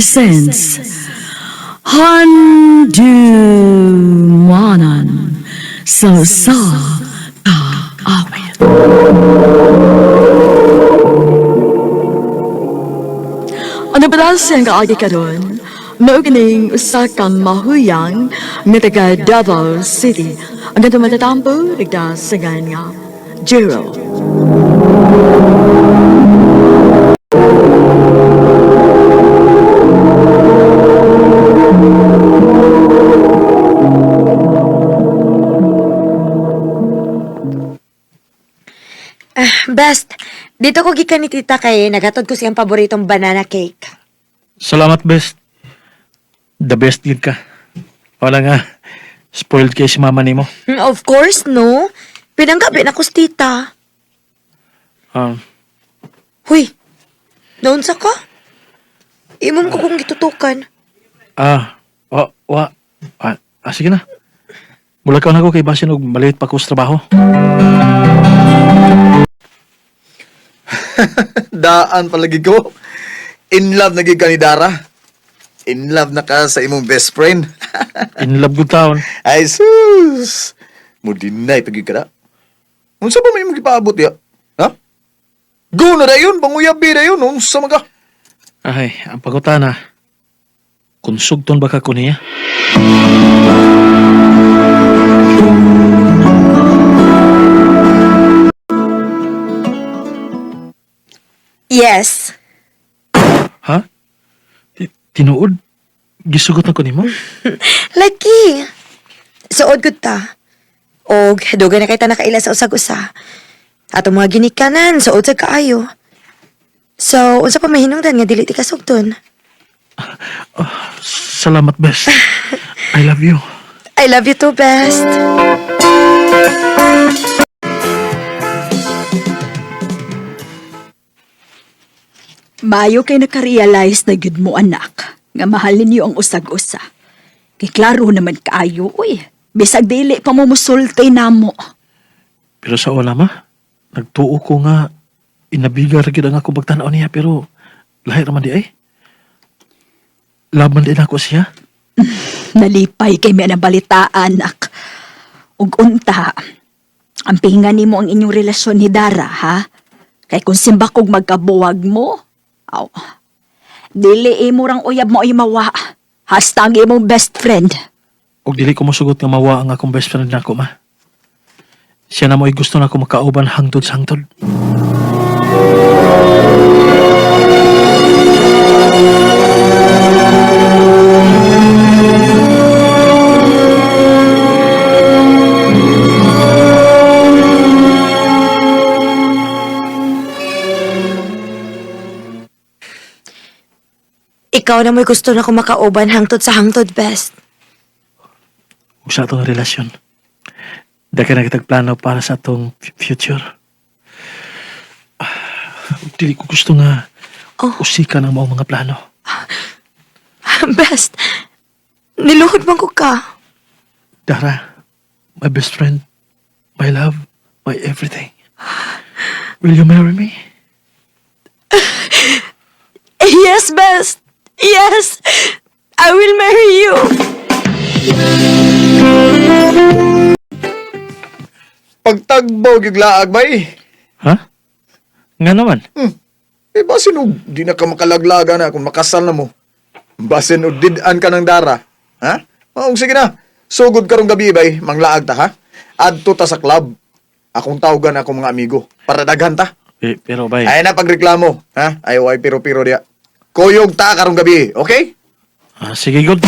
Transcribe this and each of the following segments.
presents Handumanan sa usa ka awit. Ano ba siyang kaagi karon? Mao kining usa ka mahuyang nga taga Davao City. Ang atong matatampo nagdasagan nga Jero. Best, dito ko gikan ni tita kay nagatod ko siyang paboritong banana cake. Salamat, best. The best yun ka. Wala nga, spoiled kay si mama nimo. Of course, no. Pinanggabi na ko si tita. Huy, naunsa ka? Imong ko kong gitutukan. Ah, wa, wa, sige na. Mula ka na ko kay basin og maliit pa ko sa trabaho. Daan palagi ko. In love na gid ka ni Dara. In love na ka sa imong best friend. In love good town. Ay sus. Mudinay pagid ka na. Unsa ba may imong gipaabot ya? Ha? Go na dayon, panguyabi dayon, unsa man ka? Ay, ang pagutana. Konsugton ba ka ko niya? Yes. Ha? Tinuod? Gisugot na ko nimo? Lagi. Suod gud ta. Og dugay na kay ta nakaila sa usag-usa. Atong mga ginikanan, suod sa kaayo. So, unsa pa mahinungdan nga dili ti kasugton? Salamat, best. I love you. I love you too, best. Maayo kay nakarealize na gyud mo anak nga mahal ninyo ang usag-usa. Kay klaro naman kaayo uy. Bisag dili pa mo musulti namo. Pero sa una ma, nagtuo ko nga inabigar gyud ang ako pagtan-aw niya pero lahi ra man di ay. Laban din ako siya. Nalipay kay mi ang balita anak. Ug unta, ampingan nimo ang inyong relasyon ni Dara ha. Kay kung simbakog magkabuwag mo, aw. Dili imo rang uyab mo ay mawa. Hasta ang imong best friend. Og dili ko mosugot nga mawa ang akong best friend nako ma. Siya na mo'y gusto na ko makauban hangtod sa hangtod. Ikaw na mo'y gusto na kumakauban hangtod sa hangtod, best. Ug sa atong relasyon. Daghan na kitag plano para sa atong future. Ug dili ko gusto nga Oh. usikan ang maong mga plano. Best, niluhod man ko ka. Dara, my best friend, my love, my everything. Will you marry me? Yes, best. Yes, I will marry you. Pagtagbaw gyud laag bay. Ha? Nga naman. Eh basin og di na ka makalaglaga na kung makasal na mo. Basin og did-an ka ng Dara. Ha? Oh, sige na. Sugod karong gabi bay, manglaag ta ha. Adto ta sa club. Akong tawgan akong mga amigo para daghan ta. Eh, pero bay, Ay na pagreklamo, ha? Ay way piro-piro diya. Kuyog ta karong gabi, okay? Sige good.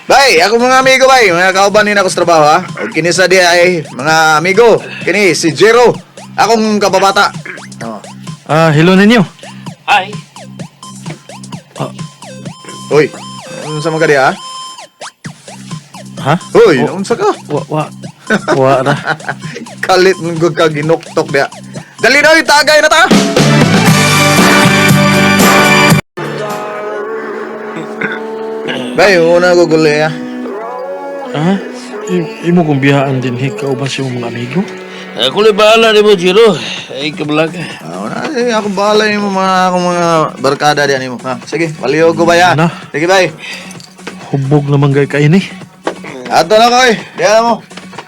Bay, ako mga amigo bay, mga kauban ni ako sa trabaho ha. O kini sa diya ay mga amigo, kini si Jero, akong kababata. Oh. Hello ninyo. Hi. Hoy, unsa man ka diya? Ha? Ha? Hoy, Oh. unsa ka? Wa, wa. Wa ra. Kalit ng ka ginuktok diya. Dali na, oy, tagay na ta. Bay, una ko guli ha. Ha? Imo kong biyaan din hi kauban sa imong mga amigo? Ako lang bahala ni mo, Jiro. Ay, kabalaga. Ah, wala, eh, ako bahala nimo mga akong mga barkada diyan nimo. Ha, sige, palihog ko ba ya? Ano? Sige, bay. Hubog naman gay kayo ni. Ato na ko eh. Diyan mo.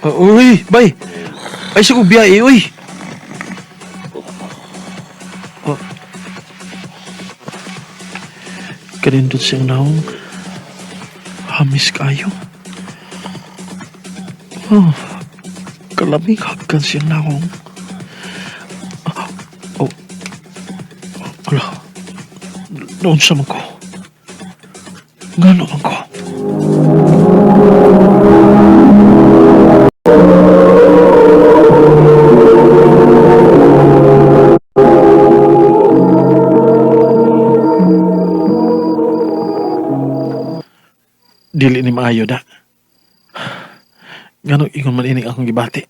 Uy, bay. Ay, sa kong biyahe, uy. Oh. Kanindot siyang naong. Hamis kayo. Oh, kalamig hagkan siyang naong. Ah, oh. Ala. Noon sa man ko. Ngano man ko. Dili ni maayo da. Ngano ingon man ining akong gibati.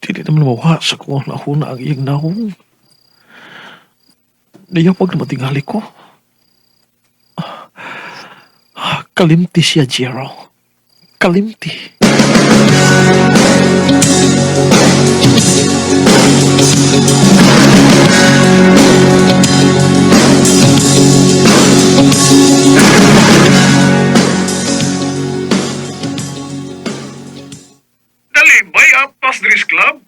Dili naman mawa sa kung nahuna ang iyang nahong. Niyapag na matingali ko. Kalimti siya, Jero. Kalimti. Dali, bay apas dris club.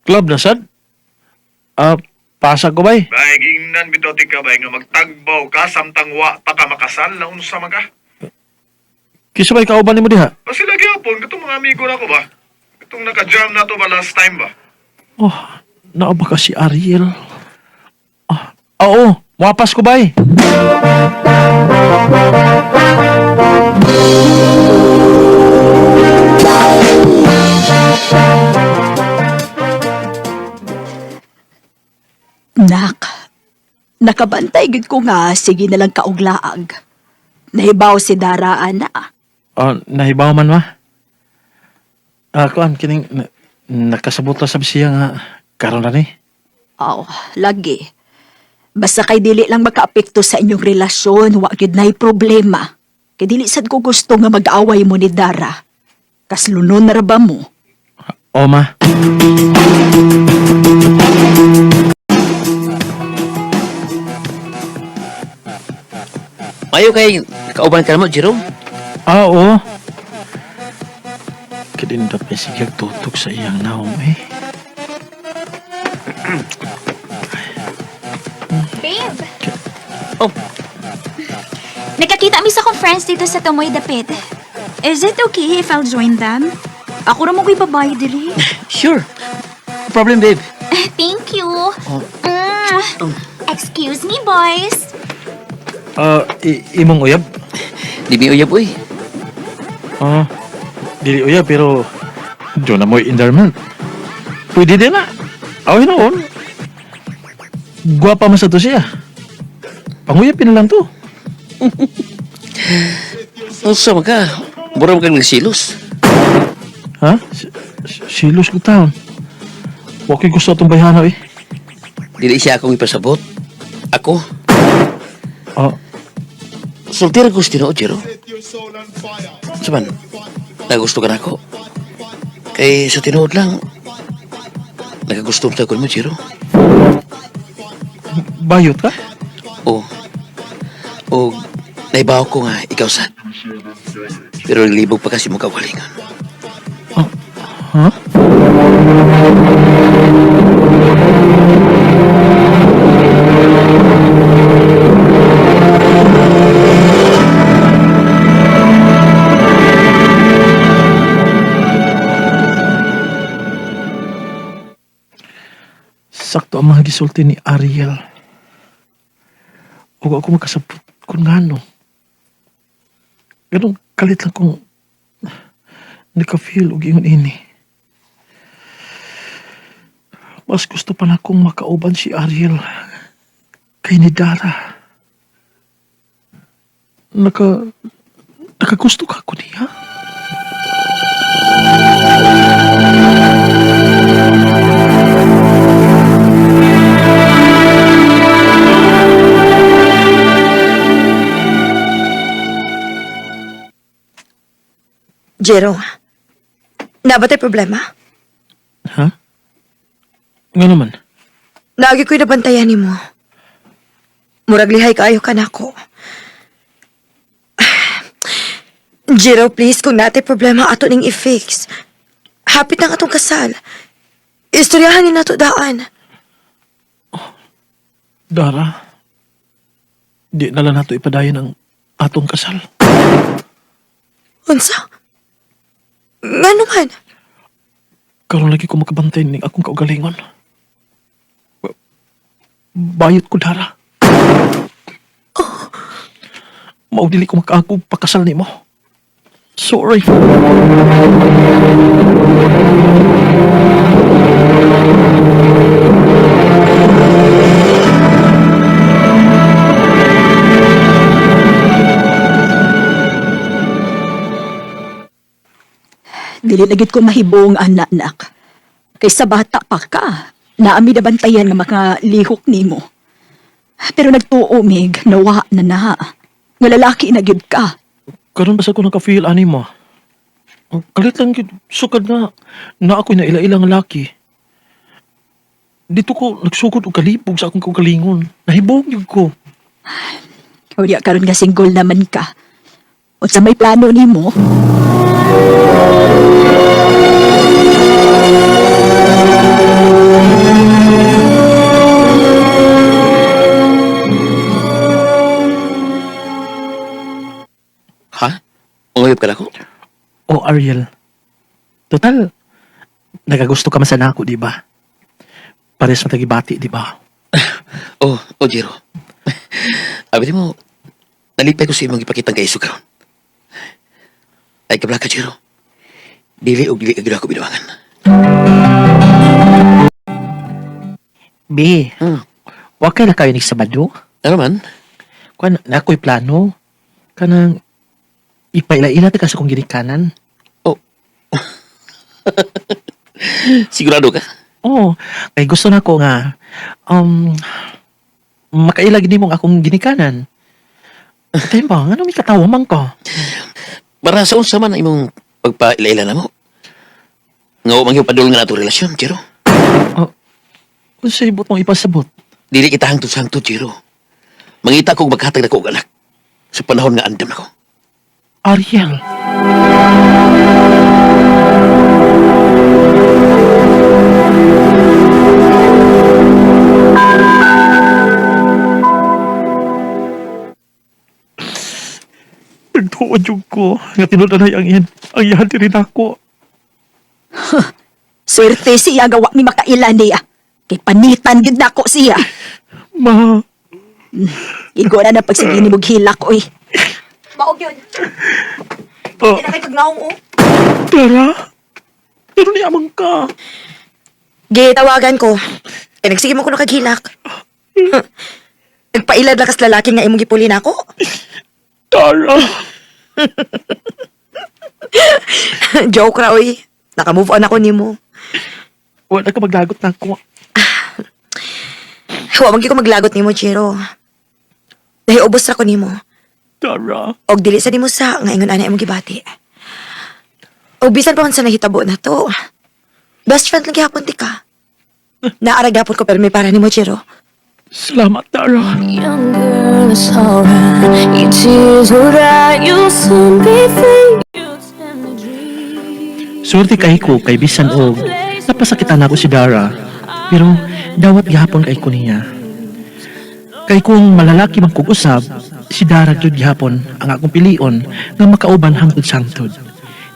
Club na sad? Ah, pasa ko bay. Bay, gingnan bitaw ti ka bay nga magtagbaw ka samtang wa pa ka makasal na unsa man ka. Kisa bay kauban nimo diha? O sila gyapon katong mga amigo na ko ba? Katong naka-jam na to ba last time ba? Oh, naa ba ka si Ariel? Ah, oo, wapas ko bay. Nak, nakabantay gid ko nga sige na lang kauglaag. Nahibaw si Dara ana. Ah, nahibaw man ma. Ah, kuan kining nakasabot ra sab siya nga karon na ni. Aw, lagi. Basta kay dili lang makaapekto sa inyong relasyon, wa gyud nay problema. Kay dili sad ko gusto nga mag-away mo ni Dara. Kaslunon na ra ba mo? O ma. Mayo kay kauban ka mo, Jerome. Ah, oo. Kadindot may sigag tutok sa iyang naong eh. Babe! Oh. Nakakita mi sa akong friends dito sa Tomoy Dapit. Is it okay if I'll join them? Ako ra mo ko'y babae diri. Sure. No problem, babe. Thank you. Mm. Excuse me, boys. Ah, imong uyab? Di mi uyab, uy. Ah, dili uyab pero doon na mo'y environment. Pwede din na. Awin noon. Gwapa man sa to siya. Panguyapin na lang to. Unsa man ka? Mura man kang nagsilos. Ha? Silos ko taon. Wa ko'y gusto atong bayhana eh. Dili siya akong ipasabot. Ako, Ah, soltero ko sa tinuod, Jerome. Saban, nagusto ka na ako. Kay sa tinuod lang, nakagusto mo ko mo, Jerome. Bayot ka? O, o, naibaw ko nga, ikaw sad. Pero naglibog pa kasi mo kawalingan. Ha? Sakto ang mga gisulti ni Ariel. Ug ako makasabot kung ngano. Ganong kalit lang kung naka-feel og ingon ini. Mas gusto pa na kong makauban si Ariel kay ni Dara. Naka... Nakagusto ka ko niya? Jero, Na ba tay problema? Ha? Nga naman. Naagi ko'y nabantayan nimo. Murag lihay kaayo ka nako. Jiro, please, kung natay problema, ato ning i-fix. Hapit ang atong kasal. Istoryahan ni nato daan. Dara, di na lang nato ipadayon ang atong kasal. Unsa? Nga naman? Karon lagi ko makabantay ning akong kaugalingon. Bayot ko, Dara. Mao dili ko makaagog pakasal nimo. Sorry. Dili na gid ko mahibong anak nak. Kay sa bata pa ka, naami nabantayan nga mga lihok nimo. Pero nagtuo mig, nawa na na. Nga lalaki na gyud ka. Karon basta ko naka-feel ani mo. Ang Kalit lang gyud sukad nga na ako'y naila-ilang laki. Dito ko nagsugod og kalibog sa akong kaugalingon. Nahibong gyud ko. Unya karon nga single naman ka. Unsa may plano nimo? Ha? Ungayop ka na ako? O Ariel, total, nagagusto ka man sa nako, di ba? Pares na tagibati, di ba? Oh, oh, Jero. Abi mo, nalipay ko sa imong ipakitang kaiso karon. Ay kablaka, Jero. Dili og dili ka gyud ako binuangan. B, Hmm. wa kay na kayo ni Sabado? Ano man? Kuan, na ako'y plano. Kanang, ipaila-ila ta ka sa kong ginikanan. Oh. Sigurado ka? Oo, kay gusto na ko nga, um, makaila gini mong akong ginikanan. Atay ba, nga may katawa man ka? Para sa unsa man ang imong pagpaila-ila na mo. Nga wa man gyud padulong nga nato relasyon, Jero. Kung sa ibot mong ipasabot. Dili kita hangtod-sangtod, Jero. Mangita kog maghatag na ko og anak sa panahon nga andam ako. Ariel. Nagtuod yung ko. Nga tinudanay ang iyan. Ang iyan diri nako. Swerte siya gawa mi makaila niya. Kay panitan gyud nako siya. Ma. Igo na na pagsige nimo hilak oy. Maog yun. Oh, Di na kay kagnaong, oh. Tara. Pero ni amang ka. Gitawagan ko. Eh, nagsige mo ko nakaghilak. Nagpailad lakas lalaki nga imong gipuli na ako. Tara. Joke ra, oy. Naka-move on ako nimo. Wala ka maglagot na ako. Wa man gyud ko maglagot nimo, Jero. Nahiubos ra ko nimo. Tara. Og dili sa nimo sa nga ingon ana imong gibati. Og bisan pa man sa nahitabo na to. Best friend lang gihapon ti ka. Naara gihapon ko permi para nimo, Jero. Salamat, Tara. Young girl, it's alright. Your tears will dry. You'll soon be free. You tend to dream. Swerte kay ko kay bisan og napasakitan ako si Dara. Pero dawat gihapon kay ko niya. Kay kung malalaki man kog usab, si Dara gyud gihapon ang akong pilion nga makauban hangtod sangtod.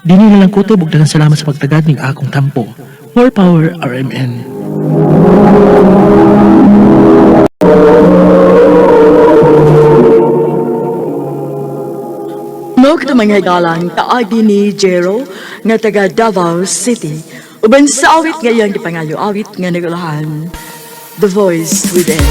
Dini na lang kutob ug daghang salamat sa pagtagad ning akong tampo. More power RMN. Mao kadto mga higalang kaagi ni Jero nga taga Davao City. Uban sa awit nga iyang gipangayo awit nga nagulahan. The Voice Within.